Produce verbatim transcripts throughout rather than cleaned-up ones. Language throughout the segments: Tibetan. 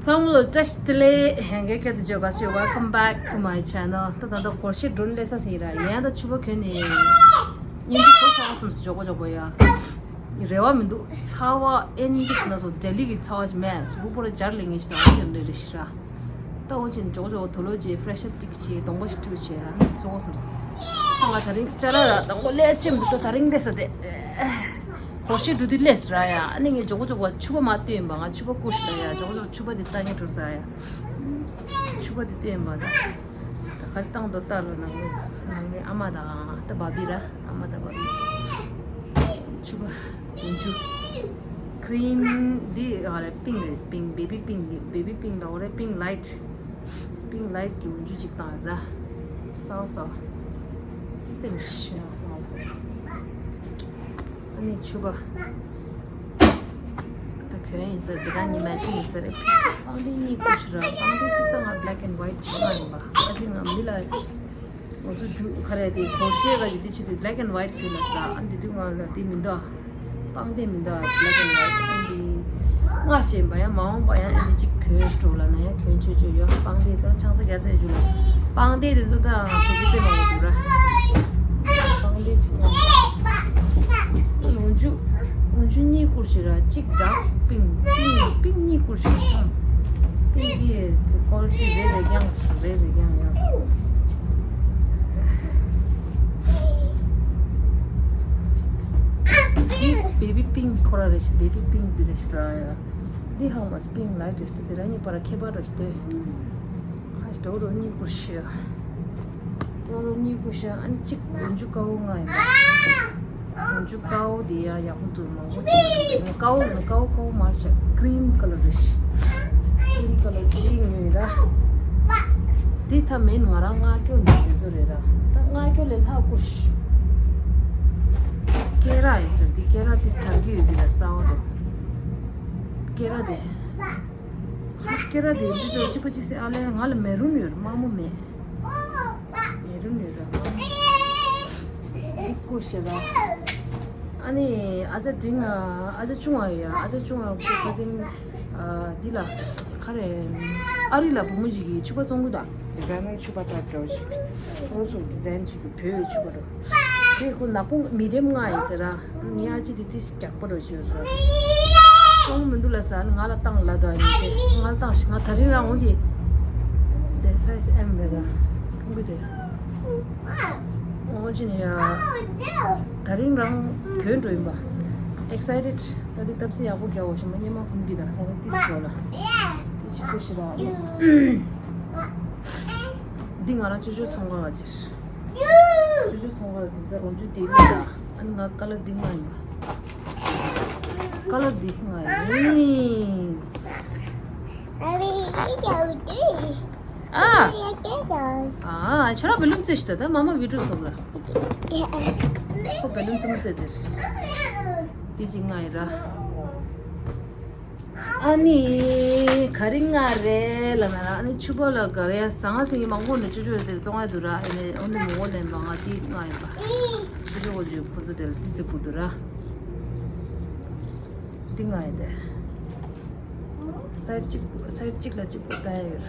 ཚང་མ་ལ་བཀྲ་ཤིས་བདེ་ལེགས། ཧེང་གེ་སྐད་དུ་བརྗོད་དགའ་བསུ། Welcome back to my channel. ད་ད་ལྟ་སྒོར་གཞས་སྒྲོན་སླེབས་ས་ཟིན་ར། ཡན་ད་ཕྱུ་པ་གྱོན་ནས་སྙིང་རྗེ་པོ་ཚ་བ་སོང་ཟེར། མགྱོགས་པོ་མགྱོགས་པོ་ཡ། རེ་བ་མི་འདུག་ཚ་བ་ཨེན་ཅིག་ན་སོ་ལྡི་ལི་གི་ཚ་བ་ཞིག་མེད། གཟུགས་པོ་པོ་ར་འབྱར་ལེ་ངེས་ཤིག་དང་འོ་དེ་འདྲ་རེད་ཤི་ར། ད་འོ་ཆེན་མགྱོགས་མགྱོགས་དུ་ལོ་རྗེས་ཕེ་རེ་ཤི་ཨབ་ཅིག་བྱས། གདོང་པ་ཞིག་བཀྲུས་བྱས། ཨ་ནི་ཚོ་བ་སོང་ཟེར། ད་ང་ད་རིང་ཅ་ལག་ར་དང་པོ་ལས་ཅེམ་འདུག་ད་ད་རིང་ལས་ས་དེ། སྒོར་གཞས་འགྲོ་དུས་ལས་ར་ཡ། ཨ་ནི་ངས་མགྱོགས་པོ་མགྱོགས་པོ་ཕྱུ་པ་མ་སྟོན་པ། ང་ཕྱུ་པ་བསྐུར་ཤི་ལ་ཡ། མགྱོགས་པོ་མགྱོགས་པོ་ཕྱུ་པ་དེ་ལྟ་ངས་འགྲོ་ས་ཡ། ཕྱུ་པ་དེ་སྟོན་པ་ད། ད་ག་རེ་བཏང་འདུག་ལྟ་རོགས་གནང་། ངའི་ཨ་མ་དང་ད་བ་བི་ར། ཨ་མ་དང་བ་བི། ཕྱུ་པ། འོ་ཆུ། ཁི་རིམ་འདི་ཨ་རེ་པིང་རེད། པིང་བེ་བི་པིང་འདི་བེ་བི་པིང་ལ་འོ་རེ་པིང་ལའིཊ། པིང་ལའིཊ་གི་འོ་ཆུ་ཅིག་བཏང་ར། སོ་སོ། ཙེམ་ཤ། ཨ་ནི་ཕྱུ་པ། ད་གྱོན་ཡིན་ཟེར། འདི་ག་ཉི་མ་ཅི་ཡིན་ཟེར། པང་གདན་གཉིས་བསྐུར་ཤི་ར། པང་གདན་གཅིག་ད་ང་black and white བྱེད་ཀྱི་ཡིན་པ། ཨ་ཙི་ང་མི་ལ། ང་ཚོ་རྒྱུ་ག་རེ་དེ་སྒོར་གཞས་ར་གི་དེ་ཆེད་དུ་black and white གྱོན་ལ་ས། ཨ་འདི་དུས་ང་ལ་དེ་མི་འདུག་པང་གདན་མི་འདུག black and white། ཨ་འདི་ང་ཞེན་པ་ཡང་མ་འོངས་པ་ཡང་ཨ་འདི་གཅིག་གྱོན་འགྲོ་ལ་ན་ཡང་གྱོན་ཆོས་ཆོས་ཡོད། པང་གདན་ད་ཆང་ས་རྒྱ་ཚད་རྒྱུ་ལ་པང་གདན་དེ་ཚོ་ད་ང་ཚོ་དཔེ་མང་པོ་འདུག་ར། པང་གདན་ཅིག་ང་འོ་ཆུ། འོ་ཆུ་གཉིས་བསྐུར་ཤི་ར། གཅིག་འདྲ། པིང་པིང་པིང་གཉིས་བསྐུར་ཤི་ར། པིང་གི་ཀོ་ལི་ཊི་རེ་རེ་རྐྱང་རེ་རེ་རྐྱང་ཡོད། འདི་བེ་བི་པིང་ཁོ་ར་རེད་ཤི། བེ་བི་པིང་འདི་རེད་ཤི་ར་ཡ། འདི་ཧང་མ་པིང་ལའིཊ་རེད་ཤི། འདི་ར་གཉིས་བར་ཁྱད་པར་རེད་ཤི། ཁ་ཤས་འགྲོ་རོགས་གཉིས་བསྐུར་ཤི། ལོ་ལོ་གཉིས་པོ་ཤ་ཨན་གཅིག་འོན་ཆུ་དཀར་པོ་ལྔ་ཡིན་པ། འོན་ཆུ་དཀར་པོ་དེ་ཡང་ཡག་པོ་འདུག་མང་པོ་དེ་དཀར་པོ་དཀར་པོ་དཀར་པོ་མ་ཤ་ཀྲིམ་ཀ་ལར་རེད་ཤི། ཀྲིམ་ཀ་ལར་དེ་ཡིན་ངོས་ར། དེ་ཐ་མེད་ང་རང་ལྔ་སྐྱོ་འདུག་དེ་ཚོ་རེད་ར། ད་ལྔ་སྐྱོ་ལས་ལྷག་སྐུར་ཤི། ཀེ་ར་ཡིན་ཟེར། དེ་ཀེ་ར་དེ་དར་གྱི་ཡོད་ཀྱི་ར་གསར་པ་རེད། ཀེ་ར་དེ། ཁ་ཤས་ཀེ་ར་དེ་འདི་ཚོ་གཅིག་པ་གཅིག་སེ་ཨ་ལས་ང་ལ་མེ་རུན་ཡོད་ར་དམར་མོ་མེད། ཡེ་རུ་ནི་ར། ཨུ་ཀུ་ཤེ་ར། ཨ་ནི་ཨ་ཅག་འབྲིང་ཨ་ཅག་ཆུང་བ་ཡ། ཨ་ཅག་ཆུང་བ་ཁོ་ཁ་སང་འདི་ལ་ག་རེ་ཨ་རི་ལ་བུ་མོ་ཞིག་གིས་ཕྱུ་པ་བཙོང་གི་འདུག་ཌི་ཛའི་ནར་ཕྱུ་པ་ལྟར་འདྲ་བོ་ཞིག་ཁོ་རང་ཚོ་ཌི་ཛའིན་བྱེད་ཀྱི་བོད་ཕྱུ་པ་ར། དེ་ཁོ་ནག་པོ་མི་ཌི་ཡམ་ལྔ་ཡིན་ཟེར་ར། ངས་ཨ་ཅེ་དེ་ཏིས་རྒྱགས་པ་རོ་བྱོས་ར། གཏོང་མི་འདུག་ལ་ཟ་ནི་ང་ལ་བཏང་ལ་དོ་ཨ་ནི་ཟེར། ང་ལ་བཏང་ཞིག་ང་ད་རིང་རང་འོང་དེ། དེ་སའི་ཛི་ཨེམ་རེད་ད། མཐོང་གི་དེ། འོང་ཅི་ནི་ཡ། ད་རིང་རང་གྱོན་འགྲོ་ཡིན་པ། ཨེག་སའི་ཊེཌ། ད་དེ་སྟབས་རྩེ་ཡག་པོ་རྒྱག་འོ་ཞིག་མ་སྙེ་མ་ཁུམ་གི་ད་ད་རིང་ཏིས་འགྲོ་ལ། དེ་ཆི་ཁུ་ཤི་ར། འདི་ང་རང་ཅོ་ཅོ་ཚོང་ཁང་ལ་ཅིར། ཅོ་ཅོ་ཚོང་ཁང་ལ་དེ་ཚ་འོ་ཅོ་དེ་ལ་ད། ཨ་ནི་ང་ཀ་ལར་འདི་ང་ཡིན་པ། ཀ་ལར་འདི་ང་ཡིན། ཨ། ཨ། ཁྱོད་རང་བེ་ལུན་རྩེ་ཤི་ད་ད་མ་མ་བི་ཌིའོ་སོགས་ལ། ཁོ་བེ་ལུན་རྩེ་མ་རྩེ་དེ། དེ་ཅིག་ང་ཡིན་ར། ཨ་ནི་ག་རེ་ང་རེད་ལབ་ན་ར། ཨ་ནི་ཕྱུ་པ་ལ་ག་རེ་ཟང་ཟིང་མང་པོ་འདྲ་ཅོ་ཅོ་དེ་བཙོང་ཡ་འདུག་ར། ཨ་ནི་ཨོ་ནི་མོ་བོ་ལེན་པ་ང་དེ་ང་ཡིན་པ། ཅོ་ཅོ་བོ་ཅོ་ཁོ་ཚོ་དེ་ལ་ཏི་ཙི་པུ་འདུག་ར། དེ་ང་ཡིན་དེ། སའིཌ་གཅིག་སའིཌ་གཅིག་ལ་གཅིག་པོ་ལྟ་ཡ་ཡོད།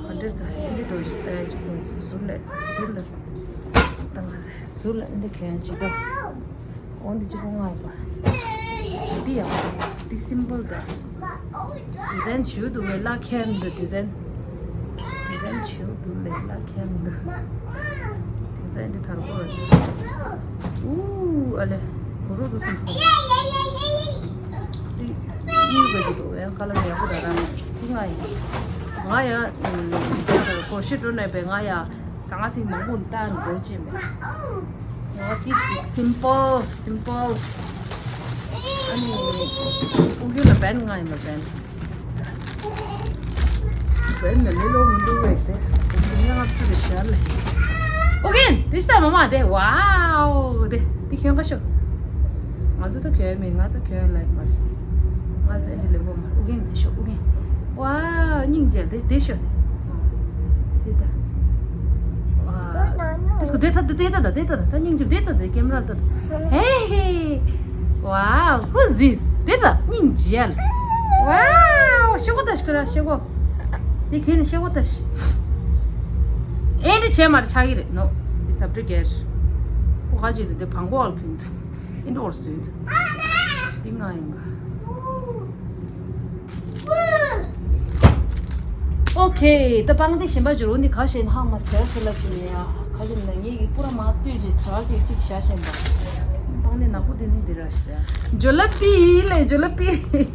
ག་འདྲ་ལྟ་ཡ་འདི་འགྲོ་ཞིག་ལྟ་ཡ་གཅིག་པོ་ཟུར་ལ་ཟུར་ལ་ལྟ་ང་ཟུར་ལ་འདི་གྱོན་ཅིག་ད། འོ་འདི་གཅིག་པོ་ང་ཡིན་པ། འདི་ཡང་འདི་སིམ་པལ་ད། ཌི་ཛའིན་ཞུ་འདུག་བས་ལ་ཁྱེར་འདུག་ཌི་ཛའིན། ཌི་ཛའིན་ཞུ་འདུག་ལས་ལ་ཁྱེར་འདུག་ཌི་ཛའིན་འདི་དར་པོ་རེད། ཨུ་ཨ་ལེ། གོ་རོ་འདུག་སེམས་སེམས། འདི་གཡུ་ག་ཅིག་འདུག་ཡང་ཁ་ལག་ཡག་པོ་དར་ར། འདི་ང་ཡིན། ང་ཡ། སྒོར་གཞས་འགྲོ་ནས་པའི་ང་ཡ། ཟང་ཟིང་མང་པོ་བཏང་དགོས་ཅེས་མེད། ང་འདི་ཅིག་སིམ་པལ་སིམ་པལ། ཨ་ནི། ཨུ་གུ་ལ་བན་ང་ཡིན་ལ་བན། བན་ནི་ལོ་མི་འདུག་བས་དེ། དེ་ང་ཚོ་རེ་ཤར་ལ། ཨོ་གིན་དེ་ཤ་མ་མ་དེ་ཝའོ་དེ་དེ་ཁྱོད་ཁ་ཤོ། ང་ཚོ་ད་གྱོན་མེད། ང་ད་གྱོན་ལ་མ་སི། ང་ད་འདི་ལེ་བོ་མ་ཨོ་གིན་དེ་ཤོ་ཨོ་གིན། ཝའོ་སྙིང་རྗེ་དེ་དེ་ཤོ་དེ། དེ་ད། ཝའོ། དེ་སྐུ་དེ་ད་དེ་ད་ད་དེ་ད་ད་སྙིང་རྗེ་དེ་ད་དེ་ཀེམ་ར་ད་ད། Hey hey. Wow, who's this? དེ་ད་སྙིང་རྗེ་ལ། Wow, ཤོག་ ཁྱོད་རང་ཤེས་གོ། འདི་ཁྱེད་ནི་ཤེས་གོ་ད་ཤི། ཨེ་ནི་བྱས་མ་རེད་ཆགས་ཀྱི་རེད་ནོ། འདི་ཟབ་འདྲི་གེར། ཁོ་ཁ་ཅིག་ཏུ་འདི་བང་གོ་བར་ཁྱུང་དུ། ཨིན་འོར་སུད། འདི་ང་ཡིན་པ། ཨོ་ཁེ། ད་སྤང་སྟེ་གཞན་པ་ཇོ་རུ་འདི་ཁ་ཤས་ཧང་མ་ཟེར་ཟེར་ལ་ཅི་ནས་ཡ། ཁ་ཤས་ན་ངེད་ཀྱི་པུ་ར་མ་ལྟོས་ཅིག་བྱ་ཅིག་ཅིག་བྱ་ཤེས་པ། སྤང་སྟེ་ནག་པོ་དེ་ནི་འདི་ར་ཤ། ཇོ་ལ་པི་ལེ་ཇོ་ལ་པི།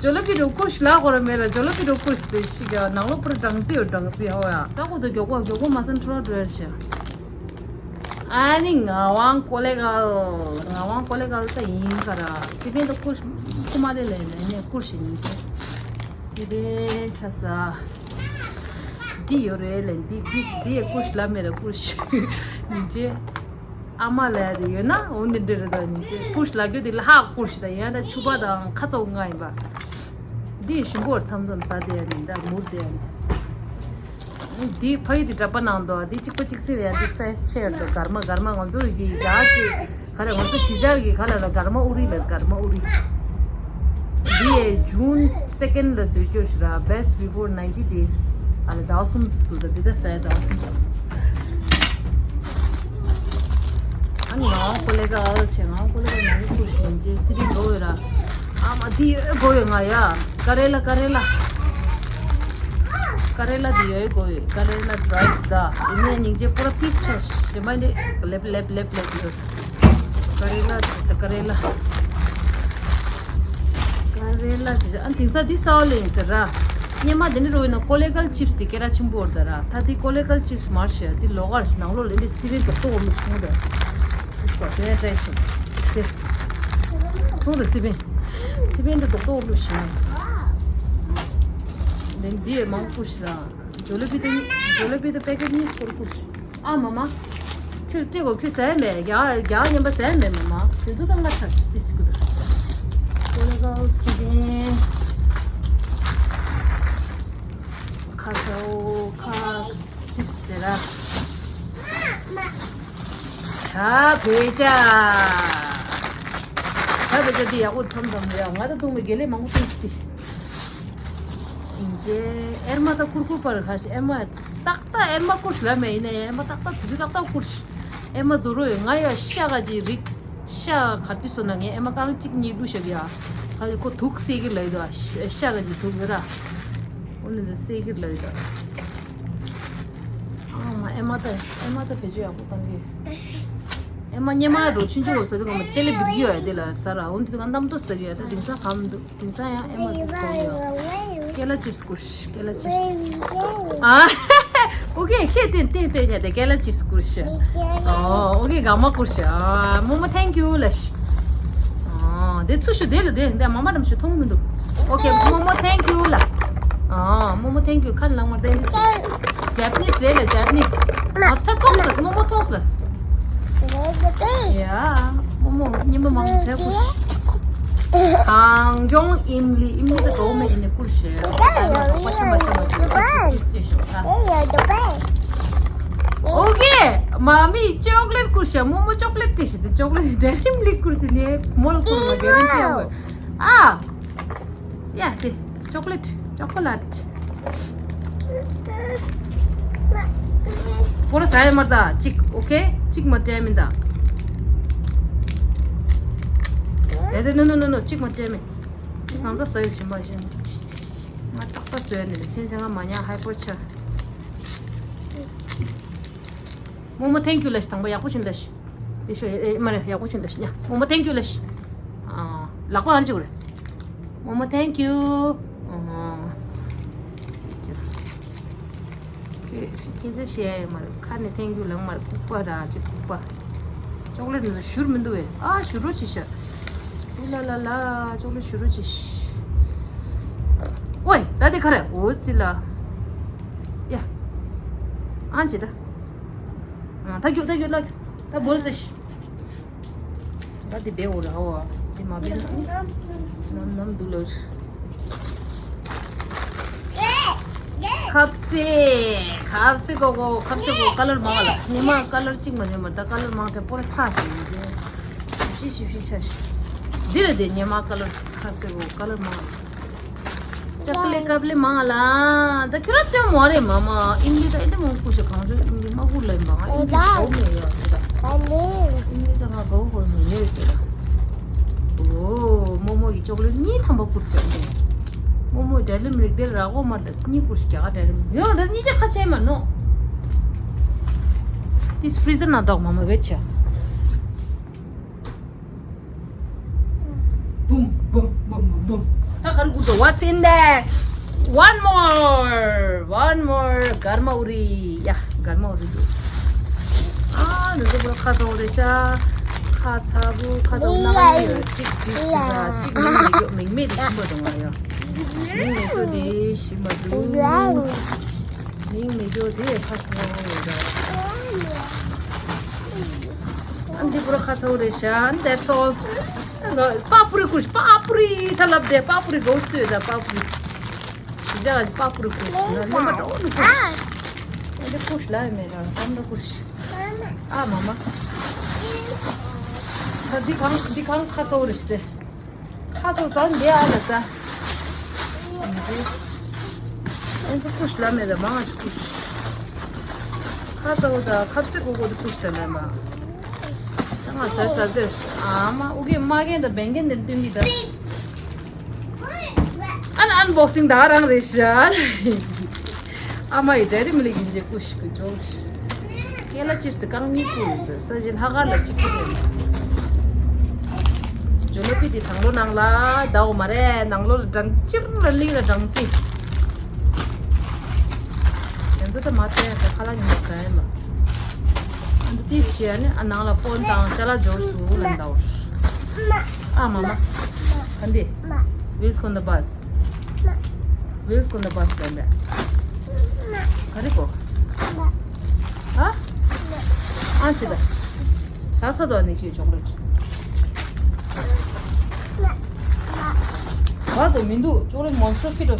ཇོ་ལ་པི་རུ་ཀུ་ཤ་ལ་གོ་ར་མེ་ར་ཇོ་ལ་པི་རུ་ཀུ་ཤ་དེ་ཤི་ག་ནང་ལོ་པུ་ར་སྦྲང་རྩི་ཡོད་སྦྲང་རྩི་ཧོ་ཡ། ས་གོ་དུ་མགྱོགས་པོ་མགྱོགས་པོ་མ་སན་ཁྲོ་ར་འགྲོ་ཡར་ཤ། ཨ་ནི་ངག་དབང་ཀོ་ལེ་གལ། ངག་དབང་ཀོ་ལེ་གལ་ད་ཡིན་ཀ་ར། སི་པན་ད་ཀུར་ཀུ་མ་ལེ་ལེ་ནས་ནས་ཀུར་ཞིག་ཡིན་ཅེ། སི་པན་ཆ་ས། འདི་ཡོད་རེད་ལེ། འདི་འདི་འདི་ཡ་ཀུར་ལ་མེད་ད་ཀུར་ཡིན་ཅེ། ཨ་མ་ལ་ཡ་དེ་ཡོད་ན་འོ་འདི་འདྲ་རེད་ད་ཡིན་ཅེ། ཀུར་ལ་རྒྱུ་དེ་ལ་ཧ་ཀུར་ཞིག་ད་ཡ་ད་ཆུ་པ་དང་ཁ་ཚོགས་ང་ཡིན་པ། འདི་ཞིམ་པོར་མཚམས་མཚམས་ཟ་དེ་ཡ་ནི་ད་མུར་དེ་ཡ་ནི། འདི་ཕ་ཡི་འདི་འདྲ་པ་ནང་དུ་འདི་གཅིག་པ་གཅིག་སེ་རེད། འདི་སའི་ཛི་ཆེ་ཡོད་དོ། གར་མ་གར་མ་ང་ཚོ་ཡི་གེ་ཡ་ཅིག་ག་རེ་ང་ཚོ་གཞིས་ཆགས་ཀྱི་ག་ལ་ལ་གར་མ་ཨུ་རི་ལ་གར་མ་ཨུ་རི། འདི་ཡའི་ཇུན་སེ་ཀེན་ལ་བཟོས་སྐྱོ་ཞིག་ར། Best before ninety days། ཨ་ལ་ཟླ་བ་གསུམ་དུ་ད་འདི་ད་སའི་ཟླ་བ་གསུམ་ཙམ། ཨ་ནི་ང་ཀོ་ལེ་ག་ཨ་ཆེ་ང་ཀོ་ལེ་ག་ནང་ཁུར་ཞིག་ཡིན་ཅེ་སི་རི་འགྲོ་ཡོད་ར། ཨ་མ་འདི་ཡོད་གོ་ཡོད་ང་ཡ། ཀ་རེ་ལ་ཀ་རེ་ལ། ཀ་རེ་ལ་འདི་ཡོད་གོ་ཡོད། ཀ་རེ་ལ་ཌ་རའི་ད། ཡིན་ནའི་སྙིང་རྗེ་པོ་ར་ཕིག་ཆ་ཞེ་མ་འདི་ལེབ་ལེབ་ལེབ་ལེབ་ཡོད། ཀ་རེ་ལ་ད་ཀ་རེ་ལ། ཀ་རེ་ལ་ཞེ་ཨ་དེང་སང་འདི་སའོ་ལེ་ཡིན་ཟེར་ར། སྙེ་མ་དེ་ནི་རོ་ཡིན་ན་ཀོ་ལེ་གལ་ཅིབས་དེ་སྐད་གྲགས་ཆེན་པོ་ཡོད་ད་ར། ད་འདི་ཀོ་ལེ་གལ་ཅིབས་མར་ཤེ་འདི་ལོ་གར་ནང་ལོ་ལེ་འདི་སི་པན་ཏོག་ཏོག་ལུགས་སོང་ད། སི་པན་ཏྲེ་ཤིང་དེ་སོང་ད་སི་པན། སི་པན་འདི་ཏོག་ཏོག་ལུགས་ཤིང་། འདི་འདི་མང་པོ་ཞིག་ར། ཇོ་ལེ་བི་དེ་ཇོ་ལེ་བི་དེ་པེ་ཀེ་ཊི་གཉིས་སྐོར་པོ་ཞིག་ཨ་མ་མ། ཁྱོད་སྤྲད་གོ་ཁྱོད་ཟས་མེད་རྒྱ་རྒྱ་ཉན་པ་ཟས་མེད་མ་མ། དེ་ཚོ་ད་ང་ཆ་ཏིས་ཀུ་ད། ཀོ་ལེ་གལ་སི་པན། ཁ་ཚའོ་ཁ་ཅིབས་ཟེར་ར། ཆ་བེ་ཅ། ཆ་བེ་ཅ་འདི་ཡག་པོ་མཚམས་མཚམས་རེད་ང་ད་བཏུང་བའི་དགེ་ལས་མང་པོ་བཏུང་ཅིག་སྟེ། ཡིན་ཅེ། ཨེར་མ་ད་ཀུར་ཀུར་པར་ཁ་ཤས་ཨེར་མ་ཏག་ཏག་ཨེར་མ་ཀུར་ལ་མེད་ཡིན་ནའི་ཨེར་མ་ཏག་ཏག་དུས་ཏག་ཏག་ཀུར་ཤི། ཨེར་མ་ཛོ་རོ་ཡོད་ང་ཡ་ཤ་ག་ཅིག་རིག་ཤ་ག་དུས་སོ་ན་ངས་ཨེར་མ་རྐང་གཅིག་གཉིས་བླུགས་བཞག་ཡ། ག་ཅིག་ཁོ་དུག་སེལ་གྱི་ལ་ཡོད་ཤ་ག་ཅིག་དུག་ཡོད་ར། འོ་ནི་དུ་སེལ་གྱི་ལ་ཡོད། ཨ་མ་ཨེར་མ་ད་ཨེར་མ་ད་བེད་སྤྱོད་ཡག་པོ་བཏང་གི། ཨེར་མ་སྙེ་མ་རོ་ཆུང་ཆུང་ལོ་ཟ་དུས་ང་མ་ལྕེ་ལེ་འབིར་གྱི་ཡོད་ཡ་དེ་ལ་ཟ་ར། འོ་འདི་དུ་ང་གནམ་ཏོ་ཟ་གི་ཡོད་ད་དེང་སང་གམ་འདུག་དེང་སང་ཡང་ཨེ་མ་དུ་གོ་ཡོད། ཀེ་ལ་ཅིབས་ཀུར་ཤི་ཀེ་ལ་ཅིབས། ཨ། ཨོ་ཀེ་ཁེ་ཏན་ཏན་ཏན་ཉ་དེ་ཀེ་ལ་ཅིབས་ཀུར་ཤི། ཨོ་ཨོ་ཀེ་ག་མ་ཀུར་ཤི། ཨ་མོ་མོ་ཐེང་ཀྱུ་ལ་ཤི། ཨ་དེ་ཚུ་ཤུ་དེ་ལ་དེ་འདི་མ་མ་རམ་ཤུ་མཐོང་མི་འདུག་ཨོ་ཀེ་མོ་མོ་ཐེང་ཀྱུ་ལ། ཨ་མོ་མོ་ཐེང་ཀྱུ་ཁ་ལ་མ་དེ་འདི་ཇ་པ་ནིས་རེད་ལ་ཇ་པ་ནིས། ཨ་ད་ཐོང་སི་ལ་མོ་མོ་ཐོང་སི་ལ། ཡ། མོ་མོ་ཉི་མ་མང་པོ་བྱས་ཀུར་ཤི། གངས་ལྗོངས་ཨིམ་ལི་ཨིམ་ལི་ད་གོ་མེད་ནི་ཀུར་ཤི། ཨོ་ཀེ། མ་མི་ཅོག་ལེཊ་ཀུར་ཤི། མོ་མོ་ཅོག་ལེཊ་ཏི་ཤི་ཏི་ཅོག་ལེཊ་ཌེ་རི་མི་ལིག་ཀུར་ཤི་ནི་མོ་ལ་ཀུར་མ་གེ་རན་ཊི་ཡོད། ཨ། ཡ་ཏི་ཅོག་ལེཊ་ཅོག་ལེཊ། པོ་ར་ཟ་ཡ་མར་ད་གཅིག་ཨོ་ཀེ་གཅིག་མ་སྤྲད་མིན་ད། ཨེ་ཏེ་ནོ་ནོ་ནོ་ནོ་གཅིག་མ་སྤྲད་མིན། གཅིག་གང་ཚ་ཟ་ཡི་ཞིམ་པ་ཞིམ། ང་ཏག་ཏག་ཟོས་ནས་ཚན་ཚན་ང་མ་ཉག་ཧའི་པར་ཆ། མོ་མོ་ཐེང་ཀྱུ་ལ་ཤི་དང་པོ་ཡག་པོ་བྱིན་ལ་ཤི། དེ་ཤོ་ཨེ་མ་རེད་ཡག་པོ་བྱིན་ལ་ཤི་ཉ། མོ་མོ་ཐེང་ཀྱུ་ལ་ཤི། ཨ་ལག་པ་ཨ་རི་ཅིག་རེད། མོ་མོ་ཐེང་ཀྱུ། ཨ། ཁྱེད་ཚོས་བཤད་ཡ་ཡོད་མ་རེད། ཁ་ནས་ཐེང་རྒྱུ་ལངས་མ་རེད། ལྐུགས་པ་ར་ཁྱོད་ལྐུགས་པ། ཅོག་ལེ་ཊི་འདི་ཚོ་བཞུར་མི་འདུག་བས། ཨ་བཞུར་རོ་ཆེ་ཤ། ཨུ་ལ་ལ་ལ་ཅོག་ལེ་ཊི་བཞུར་རོ་ཆེ་ཤ། ཨོའི་ད་དེ་ག་རེ་འོ་ཙི་ལ། ཡ། ཨ་ཅི་ད། ཨ་ད་རྒྱུག་ད་རྒྱུག་ལ་ད་བོལ་ཙི་ཤ། ད་དེ་བེ་འོ་ར་ཧོ། དེ་མ་བེ་ན་ནམ་ནམ་འདུག་ལོ། ཁབ་ཚེ། ཁབ་ཚེ་གོ་གོ་ཁབ་ཚེ་གོ་ཀ་ལར་མང་ལ། ཉི་མ་ཀ་ལར་གཅིག་མ་ཉི་མ་ད་ཀ་ལར་མང་དེ་པོ་ར་ཚ་ཞིག་ཡིན་ཏེ། ཞིབ་ཞིབ་ཞིབ་ཞིབ་ཆ་ཞིག་འདི་རེད་དེ་ཉི་མ་ཀ་ལར་ཁབ་ཚེ་གོ་ཀ་ལར་མང་ལ། ཅོག་ལེ་ཀབ་ལེ་མང་ལ། ད་ཁྱོད་ར་སྟོན་མོ་རེད་མ་མ། ཨིན་ལི་ད་ཨེ་འདྲ་མང་པོ་ཞིག་གང་ཚོད་ཨིན་ལི་མ་ཧུར་ལེན་པ་ང་ཨིན་ལི་གོ་མེད་ཡོད་ཟེར། ཨིན་ལི་ད་ང་གོ་གོ་མེད་ཡོད་ཟེར། ཨོ་མོ་མོ་ཡི་ཅོག་ལེ་གཉིས་ཐམ་པ་བསྐུར་ཆོག་ནས། མོ་མོ་འདྲ་ལིམ་རིག་དེར་ར་གོ་མ་ད་གཉིས་བསྐུར་ཞིག་རྒྱ་ག་འདྲ་ལིམ་ཡོད་ད་གཉིས་ཀྱ་ཁ་ཆེ་མ་ནོ། This freezer ན་དོག་མ་མ་བེད་ཆ། Boom, boom, boom, boom. ད་ག་རེ་བསྐུར་འདུག What's in there? One more. One more. གར་མ་ཨུ་རི། ཡ། གར་མ་ཨུ་རི་འདུག་ཨ་འདི་ཚོ་པུ་ར་ཁ་ཚ་པོ་རེད་ཤག་ཁ་ཚ་པོ་ཁ་ཚ་པོ་ན་ག་ཡོད། གཅིག་གཅིག་གཅིག་ལ་གཅིག་མིང་མེད་རྒྱུ་མིང་མེད་དེ་ཤི་མ་འདུག་ང་ཡ། མིང་མེད་རྒྱུ་དེ་ཤི་མ་འདུག་མིང་མེད་རྒྱུ་དེ་ཁ་ཚ་པོ་རེད། ཨ་འདི་པུ་ར་ཁ་ཚ་པོ་རེད་ཤག That's all. པ་པུ་རི་བསྐུར། པ་པུ་རི་ད་ལབ་དེ་པ་པུ་རི་གོ་སྟོད་ད་པ་པུ་རི། ཞི་འཇགས་ཀྱི་པ་པུ་རི་བསྐུར། ན་ལེན་པ་འགྲོ་ནི་བསྐུར། ཨ་འདི་བསྐུར་ལ་ཡ་མེད་ལ་ཙམ་འགྲོ་བསྐུར། ཨ་མ་མ། ད་འདི་གང་འདི་གང་ཁ་ཚ་པོ་རེད་ཤག་དེ། ཁ་ཚོ་ཙམ་འདི་ཨ་ལ་ཙ། ཨེ་ཚོ་བསྐུར་ལ་མེད་ལ་མང་ཆུ་བསྐུར། ཁ་ཚ་པོ་ད་ཁབ་སེ་གོ་གོ་དེ་བསྐུར་ལ་མེད་མ། ད་ང་ཟ་ཟ་ཟེར། ཨ་མ་ཨུ་གེ་མ་གེ་ད་བེང་གེ་འདི་སྟོན་གི་ད། ཨན་ཨན་བོག་སིང་ད་རང་རེད་ཤག་ཨ་མ་ཡི་ཌེ་རི་མི་ལི་གིན་ཇེ་ཀུ་ཤི་ཀུ་ཇོ་ཤི། ཀེ་ལ་ཆིབ་སི་རྐང་གཉིས་ཀུ་ཟེར་ས་ཞིག་ལྷག་ག་ལ་གཅིག་ཀུ་རེད། ཇོ་ལོ་པི་དེ་དང་ལོ་ནང་ལ་ཟླ་འོ་མ་རེད་ནང་ལོ་ལ་སྦྲང་རྩི་ཅིར་ར་ལིག་ར་སྦྲང་རྩི། ཁྱེད་ཚོ་ད་མ་བལྟས་ད་ཁ་ལག་ཉོ་ག་ཡིན་ལ། ཨ་འདི་ཤི་ཡ་ནི་ཨ་ནང་ལ་ཕོན་དང་ཅ་ལག་འབྱོར་སུ་ལ་འདའོ། ཨ་མ་མ། ག་འདི། Wheels on the bus. Wheels on the bus ལབ་པས། ག་རེ་གོ་ཨ། ཨ་ཅི་ད། ཟ་ས་དོ་ནི་ཁྱོད་ཅོག་ལེ་ཊི། བ་དོ་མི་འདུག་ཅོག་ལེ་ཊི་མོན་སི་ཊར་ཁྱི་ཏོ།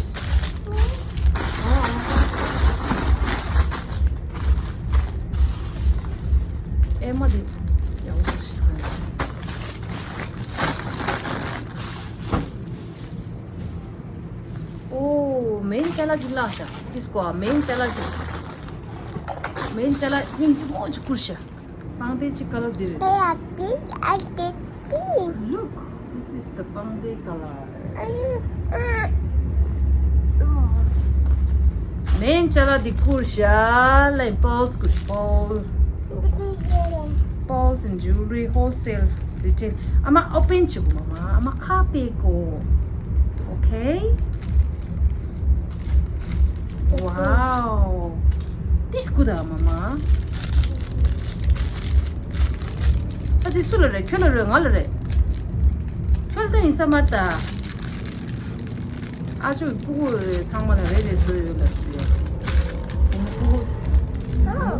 ཨེ་མ་དེ་ཡག་པོ་ཞིག་ཟ། ཨོ། མེན་ཅ་ལག་ཅིག་བརླག་ཤག་ཏིས་ཀོ་མེན་ཅ་ལག་ཅིག་མེན་ཅ་ལག་སྙིང་རྗེ་མོ་ཅིག་བསྐུར་ཤག་པང་གདན་ཅིག་ཁ་ལག་འདི་རེད། Look, this is the པང་གདན་ཀ་ལར། མེན་ཅ་ལག་འདི་བསྐུར་ཤག་ལན་པོལ་སི་བསྐུར་ཤག་པོལ། Pearls and jewelry wholesale retail. ཨ་མ་ཨོ་པན་བྱེད་དགོས་མ་མ། ཨ་མ་ཁ་ཕྱེ་དགོས། Okay. Wow. This good, ཨ་མ་མ། ཨ་དེ་སུ་ལ་རེད། ཁྱོད་ལ་རེད། ང་ལ་རེད། ཁྱོད་ལ་ད་ཡིན་ས་མ་ད། ཨ་ཅོ་སྤུ་གུ་ཚང་མ་ལ་རེ་རེ་བཟོས་ཡོད་ལབ་ཟེར། སྤུ་གུ་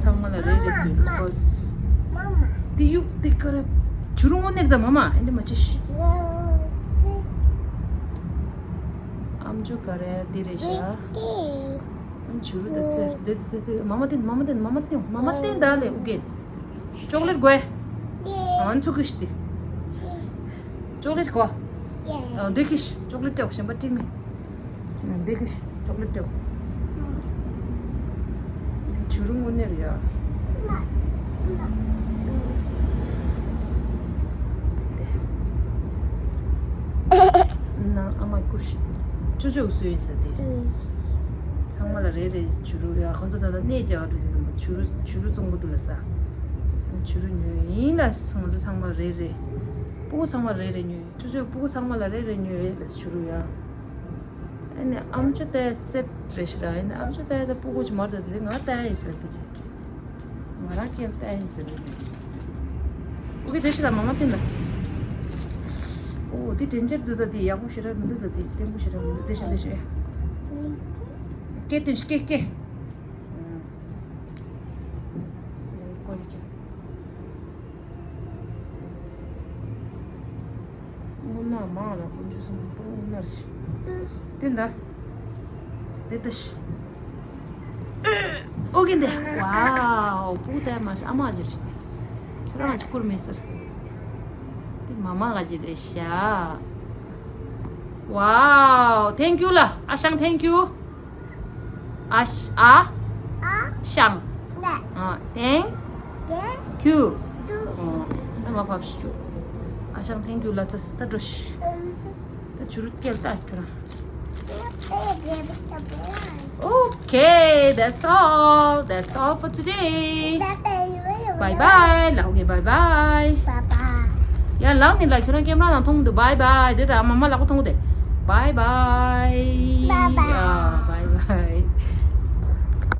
ཚང་མ་ལ་རེ་རེ་བཟོས་ལབ་ཟེར། དེ་ཡུག་དེ་ག་རེ། བྱུ་རུ་དངོས་གནས་ད་མ་མ་ཨེ་འདྲ་མ་བྱེད་ཤི། ཨམ་ཅོག་ག་རེ་འདི་རེད་ཤག་བྱུ་རུ་དེ་ཟེར་དེ་དེ་དེ་མ་མ་བསྟན་མ་མ་བསྟན་མ་མ་བསྟན་མ་མ་བསྟན་ད་ལས་ཨུ་གེ། ཅོག་ལེ་ཊི་དགོས། ཨང་ཚུགས་ཀྱི་ཤི་དེ། ཅོག་ལེ་ཊི་དགོས། ཨ་འདི་གི་ཤི་ཅོག་ལེ་ཊི་སྤྲད་གཞན་པ་སྤྲད་མི། འདི་གི་ཤི་ཅོག་ལེ་ཊི་སྤྲད། འདི་བྱུ་རུ་དངོས་གནས་རེད་ཡ། ན་ཨ་མ་ཀུ་ཤི། ཅོ་ཅོ་སུ་ཡིན་ཟེར་དེ། ཚང་མ་ལ་རེ་རེ་བྱུ་རུ་ཡ་ཁོ་ཚོ་ད་ལྟ་གནས་རྒྱ་གར་འགྲོ་རྒྱུ་ཙམ་པ་བྱུ་རུ་བྱུ་རུ་བཙོང་གི་འདུག་ལ་ས། བྱུ་རུ་ཉོས་ཡིན་ལ་ང་ཚོ་ཚང་མ་རེ་རེ། སྤུ་གུ་ཚང་མ་རེ་རེ་ཉོས། ཅོ་ཅོ་སྤུ་གུ་ཚང་མ་ལ་རེ་རེ་ཉོས་ལ་བྱུ་རུ་ཡ། ཨ་ནི་ཨམ་ཅོག་དེ་སེ་ཊི་རེད་ཤག་ར། ཨ་ནི་ཨམ་ཅོག་དེ་དེ་སྤུ་གུ་ཅིག་མར་དེ་དེ་ང་དེ་ཡིན་ཟེར་གི་ཅིག་ང་རང་སྐད་ལྟ་ཡིན་ཟེར་རེད། ཨོ་ཁེ་དེ་ཤི་ལ་མ་མ་བསྟན་ལ། ཨོ་དེ་དྲན་འཆར་འདུག་ད་དེ་ཡག་པོ་ཞེ་དྲག་མི་འདུག་ད་དེ་བརྟན་པོ་ཞེ་དྲག་མི་འདུག་དེ་ཤི་དེ་ཤི། སྐད་སྟོན་ཤི་སྐད་སྐད། ཨ། ཀོ་ལི་ཀྱི། དངོས་གནས་མང་ལ་དཀོན་མཆོག་གསུམ་པོ་དངོས་གནས་རེད་ཤག་དེ་འདྲ། དེ་ལྟ་ཞིག་ཨོ་གི་འདི། ཝའོ། སྤུ་གུ་དེ་མ་ཤི་ཨ་མ་ག་ཅི་རེད་ཤག་ཁྱེད་རང་ག་ཅི་བསྐུར་མེད་ཟེར། དེ་མ་མ་ག་ཅི་རེད་ཤག Wow, thank you ལ། ཨ་ཞང་thank you. ཨ་ཤ་ཨ་ཨ་ཤང་ནས་ཨ་thank ནས you. ཏུ་ཨོ། ད་མ་ཕབ་ཤི་ཅུ། ཨ་ཞང་thank you ལ་ཙི་ད་འགྲོ་ཤི། ད་ཆུ་རུ་སྐྱེལ་ད་ཁྱོད་རང་། Okay, that's all. That's all for today. Bye bye. ལགས་ཀྱི་bye bye. Bye bye. ཡ་ལགས་ནི་ལ་ཁྱོད་རང་ཀེམ་ར་ནང་མཐོང་གི་འདུག bye bye. དེ་ད་མ་མ་ལག་པ་མཐོང་གི་དེ། Bye bye. Bye bye. ཡ་bye bye.